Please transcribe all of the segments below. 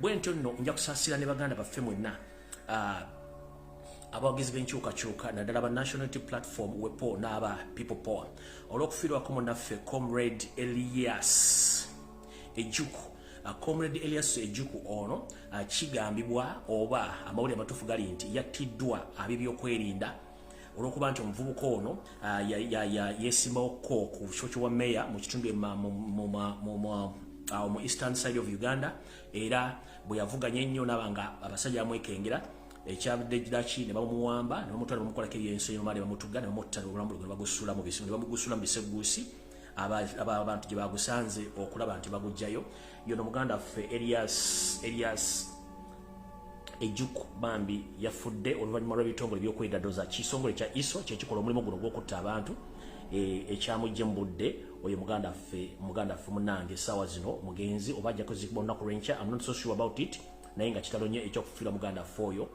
Bwe ntyo nno nja kusaasira ne baganda baffe mwenna abawagizi b'enkyukakyuka, naddala ba National Unity Platform, WEPO n'aba People Power, olw'okufiirwako munnaffe Comrade Elias Ejuku. Comrade Elias Ejuku ono kigambibwa oba amawulire amatuufu gali nti yattiddwa ab'ebyokwerinda olw'okuba nti omuvubuka ono yeesimbawoko ku kifo ky'owa meya mu kitundu awo mu eastern side of Uganda. Era bwe yavuganya ennyo naba nga abasajja bamwekengera, ekyabadde daki ne bamuwamba ne bamutwala, bamukolako ebyensonyi, bamala ne bamutuga ne bamutta, obulamu ne bagusula mu bisi, ne bamugusula mu biseguusi abantu gye bagusanze okulaba nti bagugjayo. Yono muganda waffe Elias Ejuku bambi yafudde oluvannyuma lw'ebitongole ebyokwerinda, doza kisongole kya ISO kyekikola omulimu guno gw'okutta abantu, ekyamujje mu budde. Oyo muganda waffe munange essaawa zino mugenzi, oba ajja kuziikibwa olunaku lw'enkya, I'm not so sure about it. Naye nga kitalo nnyo ekyokufiirwa muganda waffe oyo,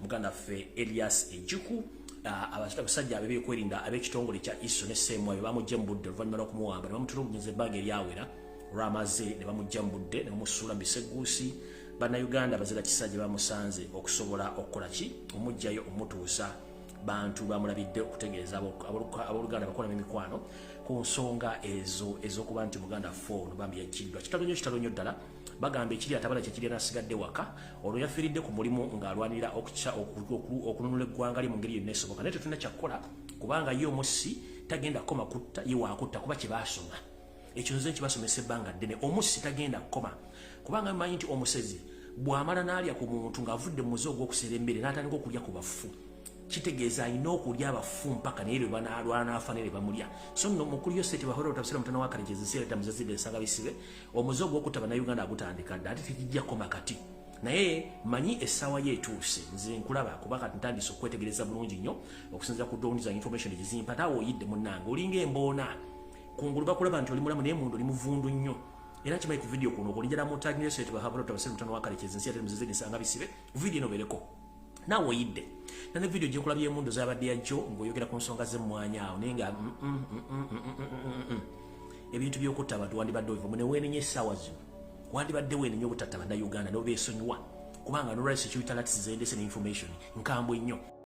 muganda waffe Elias Ejuku. Abasajja ab'ebyokwerinda ab'ekitongole kya ISO ne CMI bamujje mu budde oluvannyuma lw'okumuwamba ne bamutulugunyiza ebbanga eryawera. Olwamaze ne bamujja mu budde ne bamusuula mu biseguusi, Bannayuganda bazira kisa gye bamusanze okusobola okukola ki, omugjayo, omutuusa bantu bamulabidde, okutegeeza abooluganda, bakola emikwano ku nsonga ezo ez'okuba nti muganda waffe ono bambi yakiddwa. Kitalo nnyo, kitalo nnyo ddala. Bagamba ekiri atabala kyekiri nasigadde waka. Olwo yafiiridde ku mulimu ng'alwanirira okununula eggwanga lye mu ngeri yonna esoboka, naye tetulina kyakkola kubanga ye omussi tagenda kukoma kutta, ye waakutta kuba kye baasoma. Ekyo nze nkibasomesa ebbanga ddene. Omussi tagenda kukoma, kubanga mumanyi nti omusezi bw'amala n'alya ku muntu ng'avudde mu muze ogw'okusera emmere n'atandika okulya ku bafu, kitegeeza alina okulya abafu mpaka naye lwe banaalwana afa naye bamulya. So nno mukulu Yoseti bahora otabusira mutana wa Karekezi, nsi ereta muzazidde ensanga bisibe. Omuze ogw'okutta Bannayuganda agutandika dda, ate tekijja koma kati. Naye manyi essaawa ye etuuse. Nze nkulaba kuba kati ntandise okwetegereza bulungi nnyo okusinziira ku drone zange, information egizimpa. Taawe oyidde munnange, olinga emboona kungulu, bakulaba nti oli mulamu naye munda oli muvundu nnyo. Era kimanyi ku video kuno okulinjala mutagire bahabula tabasire mutano wa Karekezi, nsi ate muzazidde ensanga bisibe. Video eno bereko naawe oyidde nane video gyenkulabye emundu zabadde yajjo ng'oyogera ku nsonga z'emmwanyi awo, naye nga ebintu by'okutta abantu wandibadde obivamu ne weenenya. Essaawa zino wandibadde weenenya obutatta Bannayuganda n'obeesonyiwa, kubanga nolwa security alerts zendese ne information nkambwe nnyo.